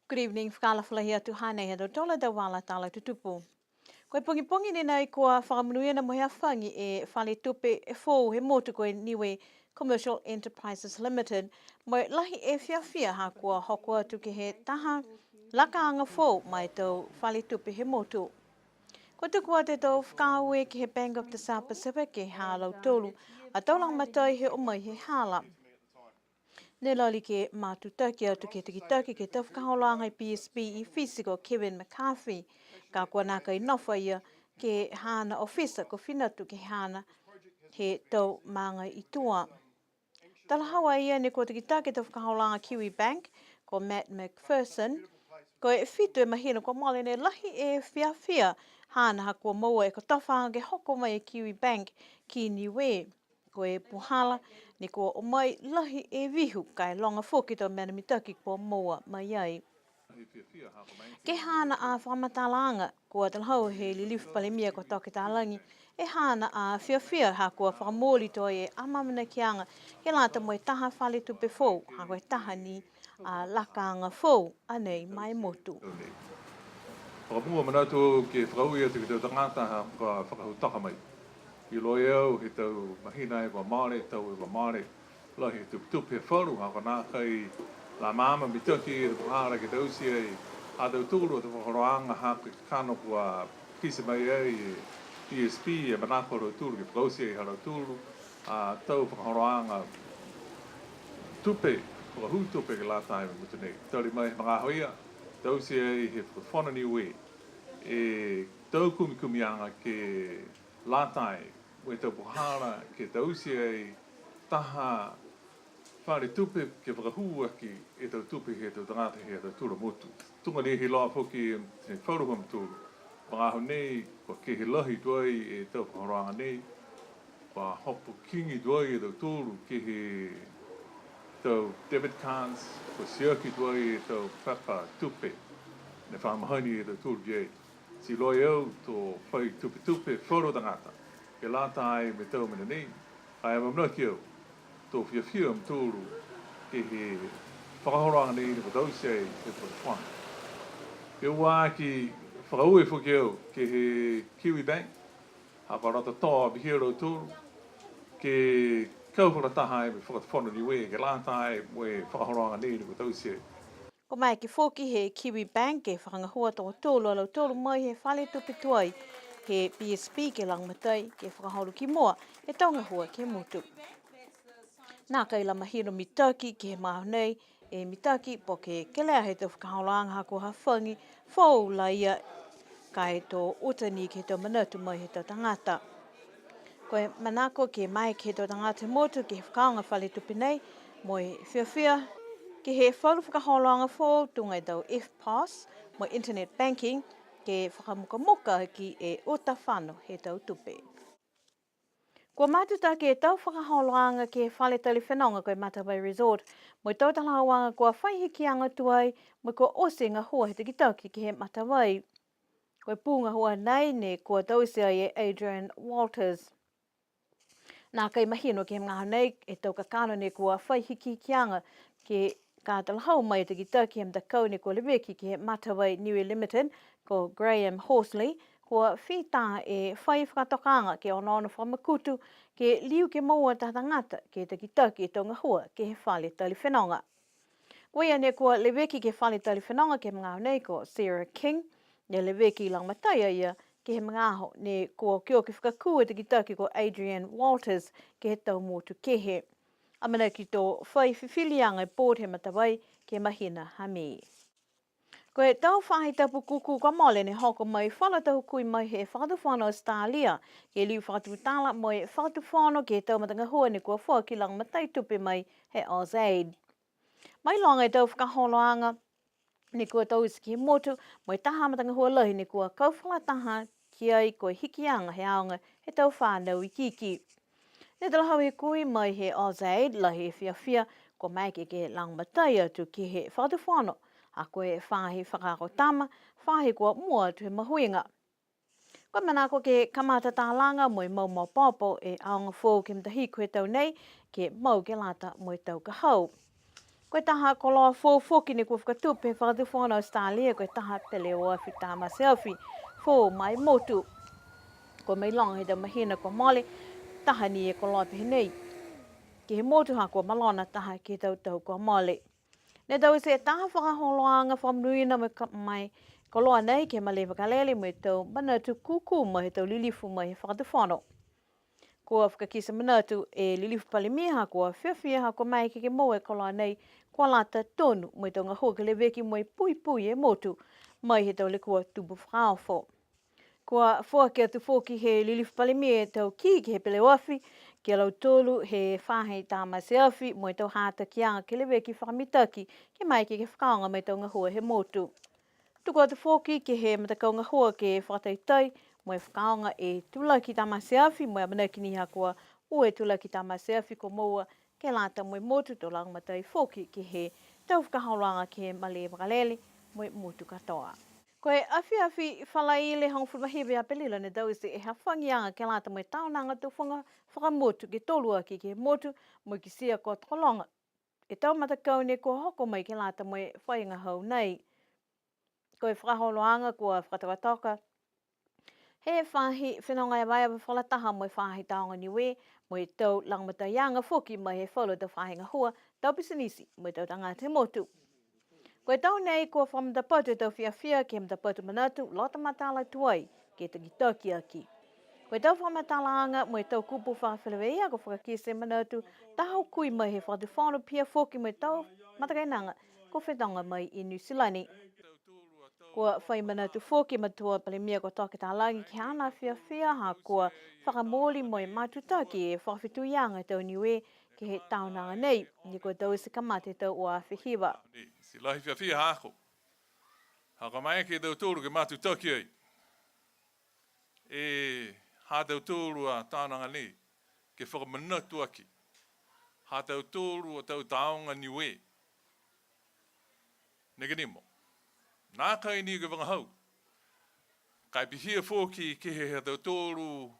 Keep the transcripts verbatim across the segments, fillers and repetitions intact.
Good evening, fakaalofa lahi atu, hanei ha tautolu a tau vala tala tutupu. Ko e pogipogi ni nai kua fakamonuina mo e hafagi e fale tupe e foou he motu ko e Niue Commercial Enterprises Limited, mo e lahi e fiafia ha kua hoko atu ke he taha lakaaga foou ma e tau fale tupe he motu. Kua tuku atu e tau fakaaue ke he Bank of the South Pacific ke he ha lautolu a tau lagomatai he o mai he hala. Ne lali ke matutaki atu ke he takitaki ke he tau fakaholoaga he B S P i Fisi ko Kevin McCarthy, ka kua nākai nofo a ia ke he haana ofisa kua fina atu ke he haana he tau maaga i tua. Talahau a ia ne kua takitaki e tau fakaholoaga Kiwibank, ko Matt McPherson, ko e fitu e mahina kua mole ne lahi e fiafia haana ha kua moua e kotofaaga ke hoko mai e Kiwibank ki Niue. Ko e puhala ne kua o mai lahi e vihu, ka e loga foki e tau mena mitaki kua moua mai ai. Ke he haana a fakamatalaaga, kua talahau he lilifu Palemia ko Toke Talagi e haana a fiafia ha kua fakamooli tuai e amaamanakiaga ke lata mo e taha fale tupe foou, ha ko e taha ni a lakaaga foou a nei ma e motu. Fakamua manatu ke fakaaue atu ke he tau tagata ha kua fakahautoka mai. Iloa e au he tau mahina e kua mole, tau e kua mole, lahi e tupetupe he falu, ha kua nākai lamaama mitaki e tau puhala ke taute ai ha tautolu a tau fakaholoaga ha ko e kakano kua kite mai ai e B S P e manako ha lautolu ke fakaoti ai ha lautolu a tau fakaholoaga tupe, fakahū tupe ke lata ai mo e motu nei. Tali mai he magaaho ia, taute ai he Fakatufono Niue e tau kumikumiaga ke lata ai mo e tau puhala ke taute ai taha fale tupe ke fakahū aki e tau tupe he tau tagata he ha tautolu a motu. Tuga ni he iloa foki he falu ha mutolu, magaaho nei kua kehe lahi tuai e tau fakaholoaga nei, kua hopo kigi tuai e tautolu ke he tau debit cards, kua tiaki tuai e tau pepa tupe ne fa mahani e tautolu ki ai. Ti iloa e au to fai tupetupe falu tagata ke lata ai mo e tau mena nei, ka e amaamanaki au to fiafia a mutolu ke he fakaholoaga nei ne kua taute ai he Fakatufono. Ke ua aki fakaaue foki au ke he Kiwibank, ha kua loto tō pihia a lautolu ke kau fakalataha ai mo e Fakatufono Niue ke lata ai mo e fakaholoaga nei ne kua taute ai. Kua maeke foki he Kiwibank ke fakagahua tokotolu a lautolu mai he fale tupe tuai he B S P ke lagomatai ke fakaholo ki mua e tau gahua ke he motu. Nākai la mahino mitaki ke he magaaho nei e mitaki po ke kelea he tau fakaholoaga ha kua hafagi foou la ia, ka e to uta ni ke he tau manatu mai he tau tagata. Ko e manako ke maeke he tau tagata he motu ke he fakaaoga fale tupe nei, mo e fiafia ke he falu fakaholoaga foou tuga e tau EFTPOS mo e internet banking, ke fakamukamuka aki e uta fano he tau tupe. Kua matutaki e tau fakaholoaga ke he fale tali fenoga ko e Matavai Resort, mo e tau talahauaga kua fai hikiaga tuai, mo e kua oti e gahua he takitaki ke he Matavai. Ko e pū gahua nei ne kua taute ai e Adrian Walters. Nākai mahino ke he magaaho nei e tau kakano ne kua fai hikihikiaga, ke ka talahau mai e takitaki he matakau ne kua leveki ke he Matavai Niue Limited, ko Graham Horsley, kua fita e fai fakatokaaga ke onoono fakamakutu ke liu ke moua taha tagata ke takitaki e tau gahua ke he fale tali fenoga. Ko ia ne kua leveki ke he fale tali fenoga ke he magaaho nei ko Sarah King, ne leveki lagomatai a ia ke he magaaho ne kua okioki fakakū e takitaki ko Adrian Walters ke he tau motu kehe. Amanaki to fai fifiliaga e board he Matavai ke he mahina ha Me. Ko e tau faahi tapu kūkū kua mole ne hoko mai falu a tau hukui mai he Fakatufono Australia, ke liu fakatutala mo e Fakatufono ke he tau matagahua ne kua foaki lagomatai tupe mai he AusAID. Mailoga e tau fakaholoaga ne kua taute ke he motu, mo e taha matagahua lahi ne kua kau fakalataha ki ai ko e hikiaga he aoga he tau fanau ikiiki. Ne talahau e hukui mai he AusAID, lahi e fiafia kua maeke ke lagomatai atu ke he Fakatufono, ha ko e faahi fakaako tama, faahi kua mua atu he mahuiga. Kua manako ke kamata talaga mo e mau maopoopo e aoga foou ke he matahiku he tau nei, ke mau ke lata mo e tau ka hau. Ko e taha koloa foou foki ne kua fakatupe he Fakatufono Australia, ko e taha peleoafi tamate afi foou mai motu. Kua mailoga he tau mahina kua mole, taha ni e koloa pehē nei ke he motu ha kua malona taha ke he tau tau kua mole. Ne taute e taha fakaholoaga fakamonuina mo e ka-, mo e koloa nei ke he malē vakalele mo e tau manatu kūkū mai he tau lilifu mai he Fakatufono. Kua fakakite manatu e Lilifu Palemia ha kua fiafia ha kua maeke ke moua e koloa nei, kua lata tonu mo e tau gahua ke leveki mo e puipui e motu mai he tau lekua tupu fakaofo. Kua foaki atu foki he Lilifu Palemia e tau kī ke he peleoafi ki a lautolu he faahi tamate afi mo e tau hatakiaga ke leveki fakamitaki ke maeke ke fakaaoga mo e tau gahua he motu. Tuku atu foki ke he matakau gahua ke fakataitai mo e fakaaoga e tulaki tamate afi, mo e amanaki ni ha kua ua e tulaki tamate afi kua moua ke lata mo e motu, to lagomatai foki ke he tau fakaholoaga ke he malē vakalele mo e motu katoa. Ko e afiafi Falaile hogofulu ma hiva ia Apelila ne taute e hafagiaga ke lata mo e taonaga tufuga fakamotu ke tolu aki ke he motu, mo e kitia kua tokologa e tau matakau ne kua hoko mai ke lata mo e faahi gahua nei. Ko e fakaholoaga kua fakatokatoka he faahi fenoga evaeva fakalataha mo e faahi Tāoga Niue, mo e tau lagomataiaga foki mai he falu tau faahi gahua, tau pisinisi, mo e tau tagata he motu. Ko e tau nei kua fakamatapatu e tau fiafia ke he matapatu manatu, loto matala tuai, ke takitaki aki. Ko e tau fakamatalaaga mo e tau kupu fakafeleveia kua fakakite manatu taha hukui mai he Fakatufono, pihia foki mo e tau matakainaga kua fenoga mai i Niu Silani. Kua fai manatu foki e Matua Palemia ko Toke Talagi ke he haana fiafia ha kua fakamooli mo e matutaki e fakafetuiaga he tau Niue ke he taonaga nei, ne kua taute kamata he tau ua afe hiva. Ti lahi fiafia haaku. Ha kua maeke e tautolu ke matutaki ai e ha tautolu a taonaga nei, ke fakamanatu aki ha tautolu a tau Tāoga Niue. Neke nimo. Nākai ni ke vagahau. Ka e pihia foki ke he ha tautolu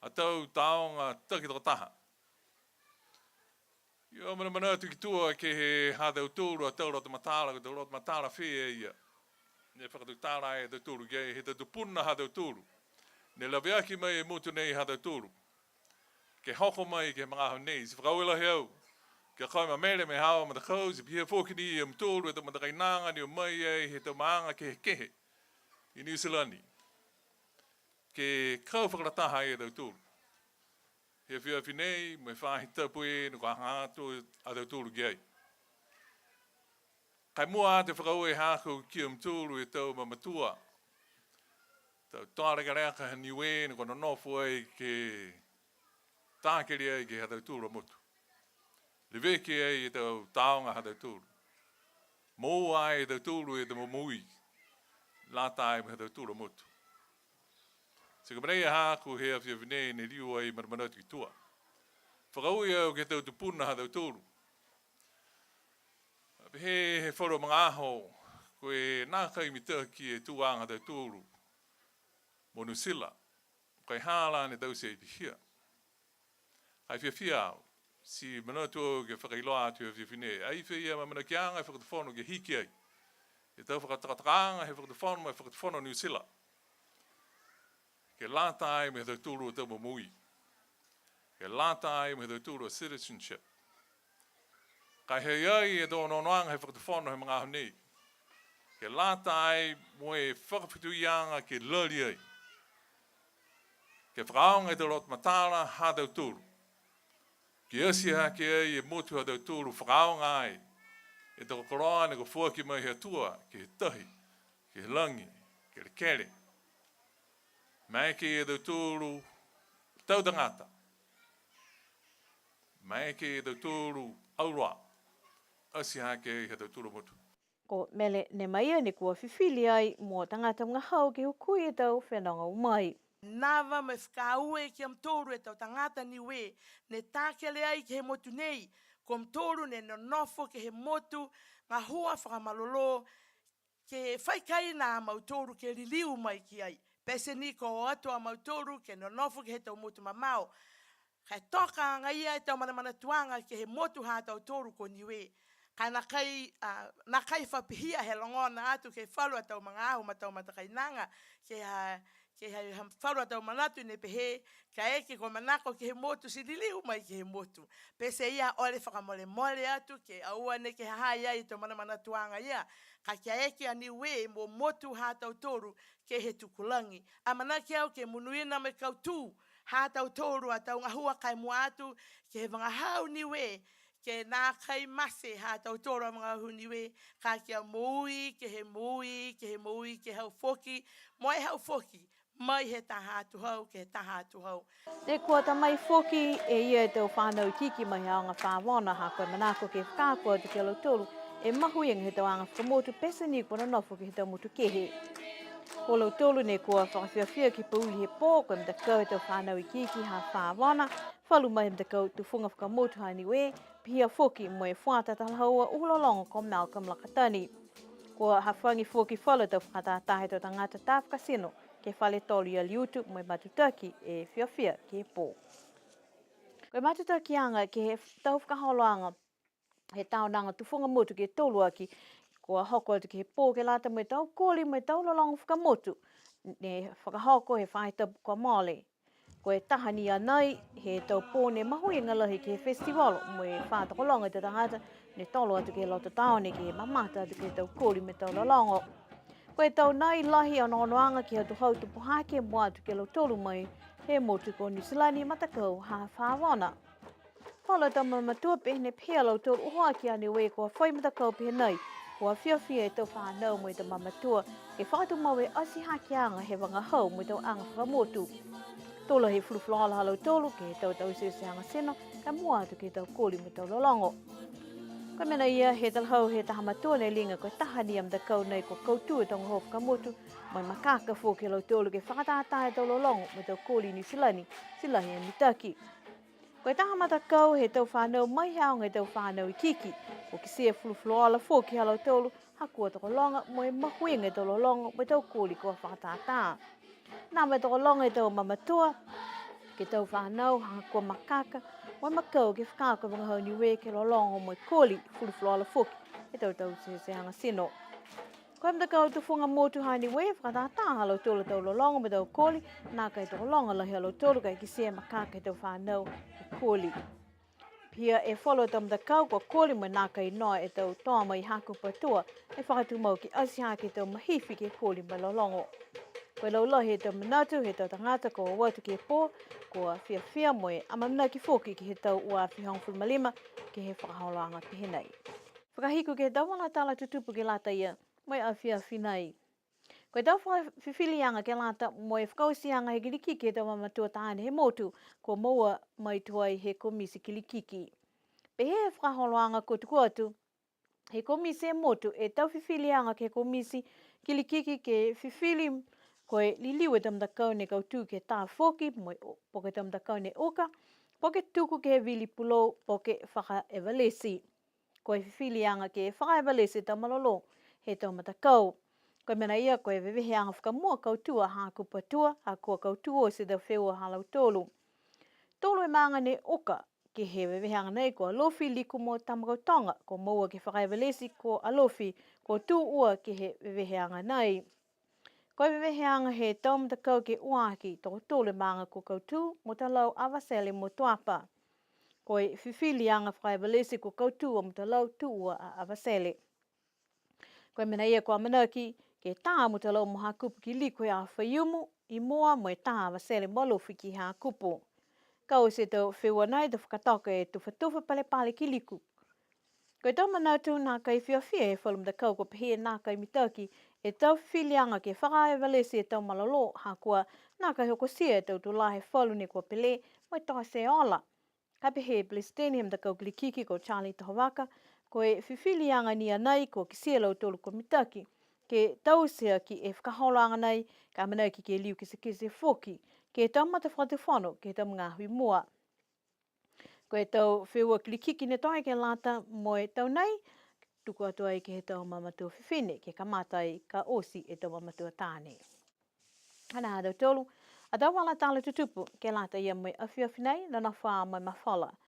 a tau taoga takitokotaha. Ia manamanatu ki tua ke he ha tautolu a tau loto matala, ko e tau loto matala fē ia. Ne fakatutala e tautolu ke he tau tupuna ha tautolu. Ne laveaki mai e motu nei ha tautolu ke hoko mai ke he magaaho nei, ti fakaaue lahi au ki a koe ma Mele mo e haau a matakau, ti pihia foki ni a mutolu e tau matakainaga ne o mai ai he tau maaga kehekehe i Niu Silani, ke kau fakalataha ai a tautolu he afiafi nei, mo e faahi tapu ne kua hagaao atu a tautolu ki ai. Ka e mua atu e fakaaue haaku ki a mutolu e tau mamatua, tau toa lekaleka ha Niue ne kua nonofo ai ke takele ai ke he ha tautolu a motu. Leveki ai e tau taoga ha tautolu. Moua ai e tautolu e tau momoui. Lata ai mo e ha tautolu a motu. Ti ko e mena ia haaku he afiafi nei ne liu ai manamanatu ki tua. Fakaaue au ke he tau tupuna ha tautolu. Pehē he falu magaaho, ko e nākai mitaki e tuaga ha tautolu mo Niu Silani, ko e ha la ne taute ai pihia. Ka e fiafia au, ti manatu au ke fakailoa atu he afiafi nei, ai fai ia amaamanakiaga he fakatufono ke hiki ai e tau fakatokatokaaga he fakatufono mo e fakatufono Niu Silani. Ke lata ai mo e ha tautolu a tau momoui. Ke lata ai mo e ha tautolu a citizenship. Ka e ha ha i ai e tau onoonoaga he fakatufono he magaaho nei, ke lata ai mo e fakafetuiaga ke lali ai. Ke fakaaoga e tau loto matala ha tautolu. Ke ati hake ai e motu ha tautolu, fakaaoga ai e tau koloa ne kua foaki mai he Atua, ke he tahi, ke he lagi, kelekele. Maeke ia tautolu tau tagata. Maeke ia tautolu auloa. Ati hake ai ha tautolu motu. Ko Mele Nemaia ne kua fifili ai mo tagata vagahau ke hukui e tau fenoga o mai. Nava mo e fakaaue ki a mutolu e tau tagata Niue ne takele ai ke he motu nei, ko mutolu ne nonofo ke he motu gahua fakamalolō, ke fai kaina a mautolu ke liliu mai ki ai. Pete ni kua o atu a mautolu ke nonofo ke he tau motu mamao. Ka e toka agaia e tau manamanatuaga ke he motu ha tautolu ko Niue. Ka nākai, a, nākai fa pihia he logona atu ke he falu a tau magaaho ma tau matakainaga, ke he ha, ke he ha, ha falu a tau manatu ne pehē, kaeke kua manako ke he motu ti liliu mai ke he motu. Pete ia ole fakamolemole atu, ke aua neke ha ha i ai e tau manamanatuaga ia, ka kaeke a Niue mo motu ha tautolu ke he tukulagi. Amanaki au ke monuina mo e kautū ha tautolu a tau gahua ka e mua atu, ke he vagahau Niue, ke nākai mate ha tautolu a vagahau Niue, ka kia moui, ke he moui, ke he moui, ke he hau foki, mo e hau foki, mai he taha atuhau, ke he taha atuhau. Ne kua ta mai foki e ia e tau fānau ikiiki mai he aoga Favona, ha ko e manako ke fakaako atu ki a lautolu e mahuiga he tau aga fakamotu, pete ni kua nonofo ke he tau motu kehe. Ko lautolu ne kua fakafiafia ke pouli he pō, ko e matakau he tau fānau ikiiki ha Favona, falu mai he matakau tufuga fakamotu ha Niue, pihia foki mo e fuata talahaua uhu lologo ko Malcolm Lakatani. Kua hafagi foki falu tau fakatātā he tau tagata tā fakatino ke he fale tolo i Aliutu mo e matutaki e fiafia ke he pō. Ko e matutakiaga ke he tau fakaholoaga he taonaga tufuga motu ke tolu aki, kua hoko atu ke he pō ke lata mo e tau koli mo e tau lologo fakamotu, ne fakahoko he faahi tapu kua mole. Ko e taha ni a nei he tau pō ne mahuiga lahi ke he festival mo e fa tokologa e tau tagata ne tolo atu ke he loto taone ke mamata atu ke he tau koli mo e tau lologo. Ko e tau nei lahi a onoonoaga ke he atuhau tupu hake mua atu ki a lautolu mai he motu ko Niu Silani, matakau ha Favona. Falu tau mamatua pehē ne pehē a lautolu uho aki a Niue kua fai matakau pehē nei, kua fiafia e tau fānau mo e tau mamatua ke fakatumau e ati hakeaga he vagahau mo e tau aga fakamotu. To lahi e fulufuluola ha lautolu ke he tau tauteuteaga tino, ka mua atu ke he tau koli mo e tau lologo. Ko e mena ia he talahau he taha matua ne liga ko e taha ni a matakau nei kua kautū e tau gahua fakamotu, mo e makaka foki a lautolu ke fakatātā e tau lologo mo e tau koli i Niu Silani, ti lahi e mitaki. Ko e taha matakau he tau fānau mai he aoga he tau fānau ikiiki, kua kitia e fulufuluola foki ha lautolu, ha kua tokologa mo e mahuiga e tau lologo mo e tau koli kua fakatātā. Nā mo e tokologa e tau mamatua ke he tau fānau, ha kua makaka mo e makau ke fakaako e vagahau Niue ke lologo mo e koli, fulufuluola foki e tau tauteuteaga tino. Ko e matakau tufuga motu ha Niue, fakatātā ha lautolu a tau lologo mo e tau koli, nākai tokologa lahi a lautolu ka e kitia e makaka he tau fānau ke koli. Pihia e falu a tau matakau kua koli mo e nākai noa e tau toa mai Hakupu Atua, e fakatumau ke ati hake e tau mahifi ke koli mo e lologo. Ko e laulahi he tau manatu he tau tagata kua o atu ke he pō, kua fiafia mo e amaamanaki foki ke he tau ua afe hogofulu ma lima ke he fakaholoaga pehē nei. Fakahiku ke he tau vala tala tutupu ke lata ia mo e afiafi nei. Ko e tau fakafifiliaga ke lata mo e fakaotiaga he kilikiki he tau mamatua taane he motu, kua moua mai tuai he komiti kilikiki. Pehē e fakaholoaga kua tuku atu he komiti he motu e tau fifiliaga ke he komiti kilikiki ke fifili, ko e liliu e tau matakau ne kautū ke tā foki, mo e o-, po ke tau matakau ne uka, po ke tuku ke he vili pulou, po ke fakaevalesi. Ko e fifiliaga ke fakaevalesi e tau malolō he tau matakau. Ko e mena ia, ko e veveheaga fakamua kautū a Hakupu Atua, ha kua kautū oti e tau feua ha lautolu. Tolu e maaga ne uka ke he veveheaga nei, ko Alofi, Liku mo Tamakautoga, kua moua ke fakaevalesi ko Alofi, kua tū ua ke he veveheaga nei. Ko e veveheaga he tau matakau ke ua aki, tokotolu e maaga kua kautū, Mutalau, Avatele mo Tuapa. Ko e fifiliaga fakaevalesi kua kautū a Mutalau, tū ua a Avatele. Ko e mena ia kua amanaki ke tā a Mutalau mo Hakupu ki Liku he aho Faiumu, i mua mo e tā a Avatele mo Alofi ki Hakupu. Ka oti e tau feua nei, to fakatoka e tufatufa palepale ki Liku. Ko e tau manatu nākai fiafia e falu matakau kua pehē nākai mitaki e tau fifiliaga ke fakaevalesi e tau malolō, ha kua nākai hokotia e tau tulā he falu ne kua pele mo e tote e ola. Ka pehē e Pelesiteni he matakau kilikiki ko Charlie Tohovaka, ko e fifiliaga ni a nei kua kitia e lautolu kua mitaki ke taute aki e fakaholoaga nei, ka amanaki ke liu kitekite foki ke he tau matafakatufono ke he tau magaaho i mua. Ko e tau feua kilikiki ne toe ke lata mo e tau nei, tuku atu ai ke he tau mamatua fifine, ke kamata ai ka oti e tau mamatua taane. Hanā ha tautolu a tau vala tala tutupu ke lata ia mo e afiafi nei, nonofo ā mo e mafola.